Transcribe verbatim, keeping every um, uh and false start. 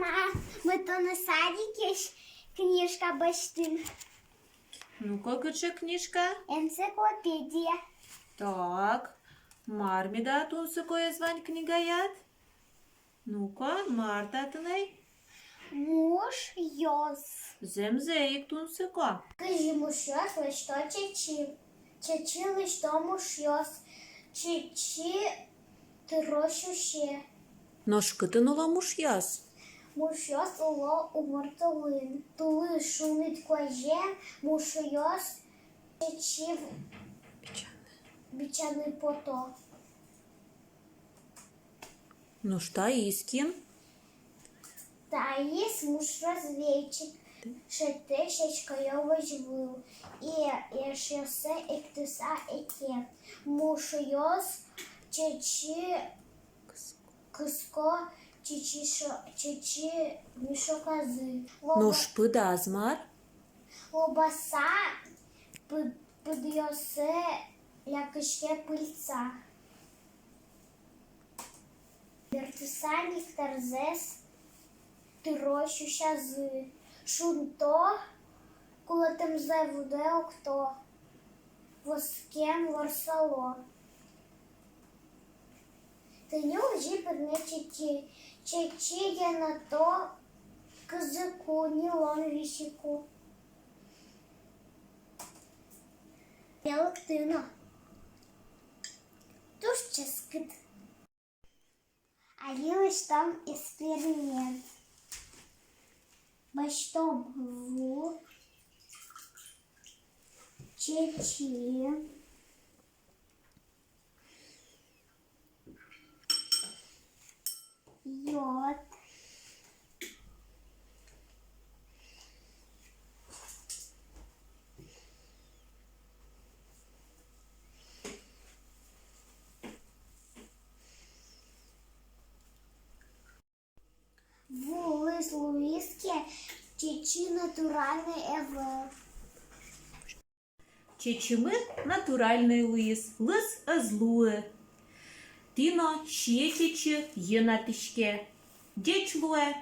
Мама, ми туннэ садикысь книжка басьтӥм. Ну-ка, кыӵе книжка? Энциклопедия. Так, мар меда тунсыкоез вань книгаяд? Ну-ка, мар татын ай? Мушъёс. Зэмзэ ик тунсыко. Кызьы мушъёс лэсьто чечы? Чечы лэсьто мушъёс. Чечы тыро сюсе. Нош кытын уло мушъёс? Мушъёс уло умортолын. Тулыс шуныт куазе мушъёс чечы бичаны пото. Нош таиз кин? Таиз муш разведчик, шедьтэ сяськаё возьвыл и эшъёссэ эктыса эке. Мушъёс чечы кыско, чечы шо-, чечы мешоказы. Лоба-, нош пыдаз мар? Лобаса пыд-, пыдъёссэ лякиське пыльца. Бертыса нектарзэс тыро сюсязы, шунто, кулэтэмзэ вудэ окто, воскен ворсало. Тӥни озьы пырне чечы, чечы йӧнато кызыку, ньылон висику. Пе лыктӥ но. Туж ческыт. Али лэсьтом эксперимент. Басьтом ву, чечы, йод. Ву лыз луиз ке, чечы натуральной ӧвӧл. Чечымы натуральной луиз, лыз ӧз луы. Тӥ но сие чечы, йӧнатӥське. Ӟеч луэ,